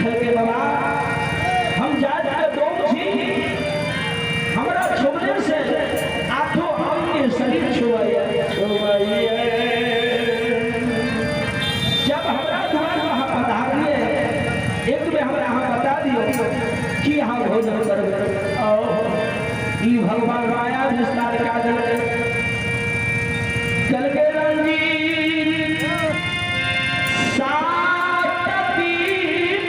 कहलकै बाबा हम जात के डोम छी, हमरा छुबने से आठों अंग के शरीर छुबैया छुबैया। जब हमरा द्वार पर अहाँ पधारलियै, एक बेर हमरा अहाँ बता दियौ कि अहाँ भोजन करबै। ओ ई भगवान माया विस्तार कए देलकै। कहलकै रंजीत 7 दिन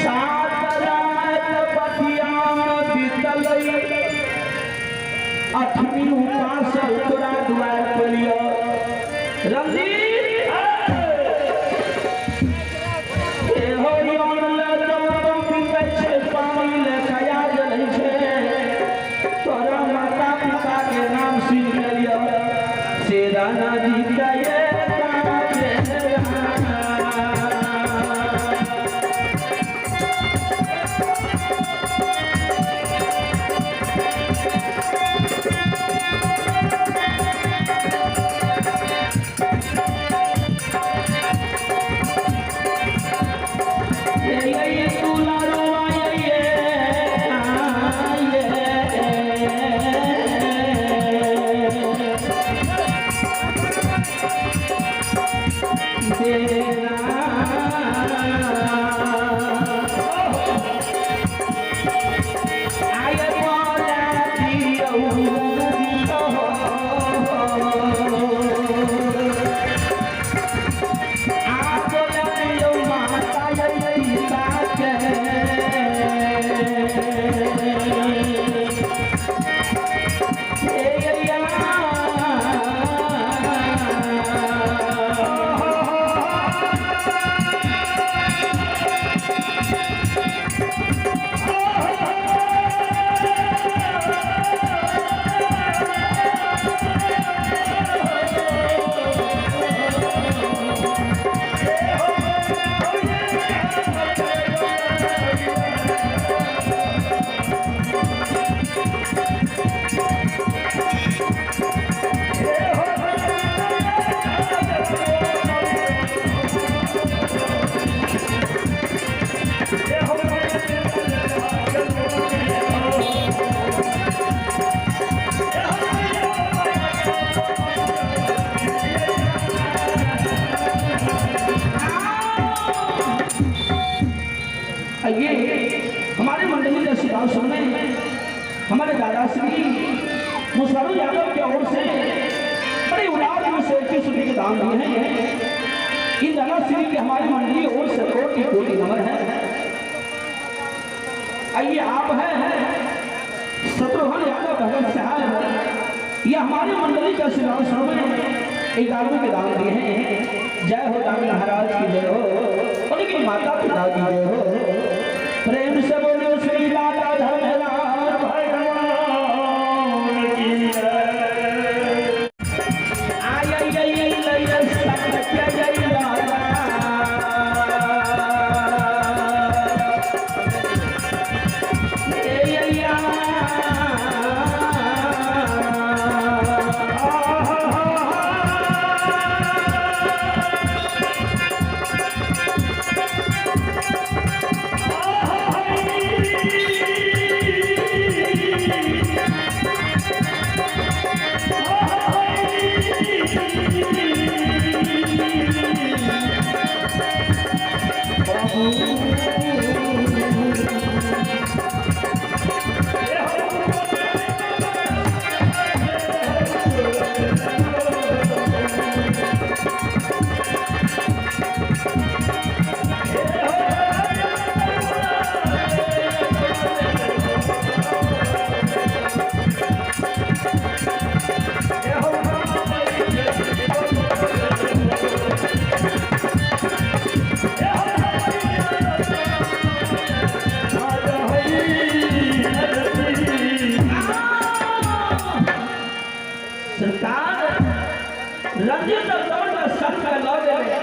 7 रात बतिया में बीतलै, 8वीं उपास तोरा दुआर पर लियो। रंजीत ए हो यौन ले जल पीबै छै, पानी ले कया जलै छै, तोरा माता पिता के नाम सुन के लियो से राणा जी का ये ये हमारे मंडली का सुझाव सुनने हमारे दादाश्री मुसारू यादव की ओर से बड़े उदार दिल से 21 रुपये के दान दिए हैं। इन दादाश्री के हमारी मंडली ओर से कोटि कोटि नमन है। आइए आप हैं शत्रुघ्न यादव भगत साहब, ये हमारी मंडली का सुझाव सुनने 91 के दान दिए हैं। जय हो दान महाराज की जय हो, उनके माता पिता की जय हो। प्रेम से बोलो श्री राधा धर्मराज भगवान की जय। आय आय आय आय आय सत्य जय राधा। सरकार रंजीत दौड़ में संग में लऽ गेलै।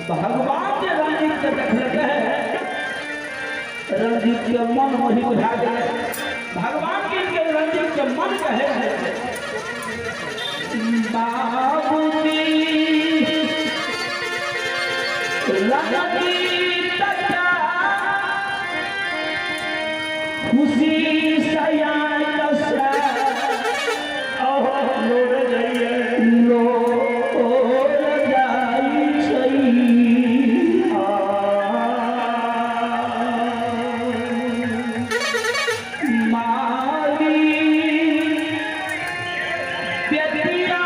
भगवान जे रंजीत के देखलकै, रंजीत के मन मोहित भए गेलै। भगवान के रंजीत के मन कहे बाबूजी खुशी सयान दशा लोर जाइए लोर जाइ छै। माली बेटिया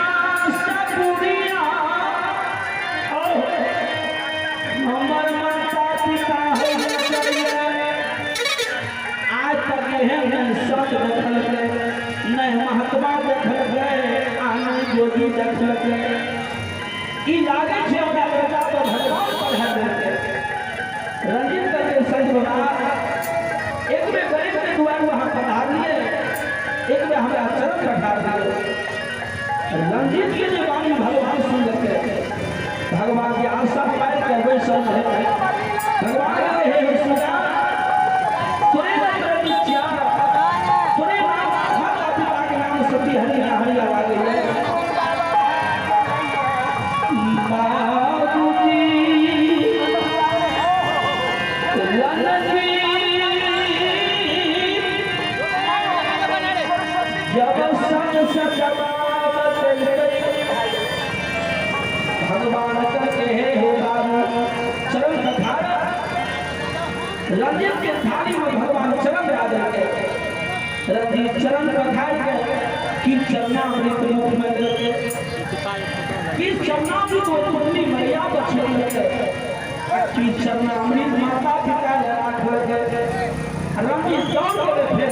सपुरिया हमर माता पिता हो। आज तक एहन नहि सत देखलकै, नहि महात्मा देखलकै आ नहि जोगी देखलकै। ई लागै छै हमरा बेटा पर भगवान पढ़ा देलकै। रंजीत करके संत बाबा, एक बेर गरीब के दुआर वहाँ पधारलिए, एक बेर हमरा चरण पठार दिए। रंजीत के जे वाणी भगवान सुन लेते, भगवान के आशा पाइ के बैसल रहे। भगवान कहे, हे सुगा, तोरे नाम इच्छा, तोरे नाम माता पिता के नाम सती हरि हरि आवाज है। बाबूजी रणजीत जब संग सजवावत, भगवान करके हे हो बाबू चरण पखार। रंजीत के थाली में भगवान चरण राजा के रंजीत चरण पखार के की चरणामृत मुख में लेके, की चरणामृत वो पुण्य मैया बछड़ी लेके, की चरणामृत माता पिता ले राख लेके। रंजीत दौड़ के फिर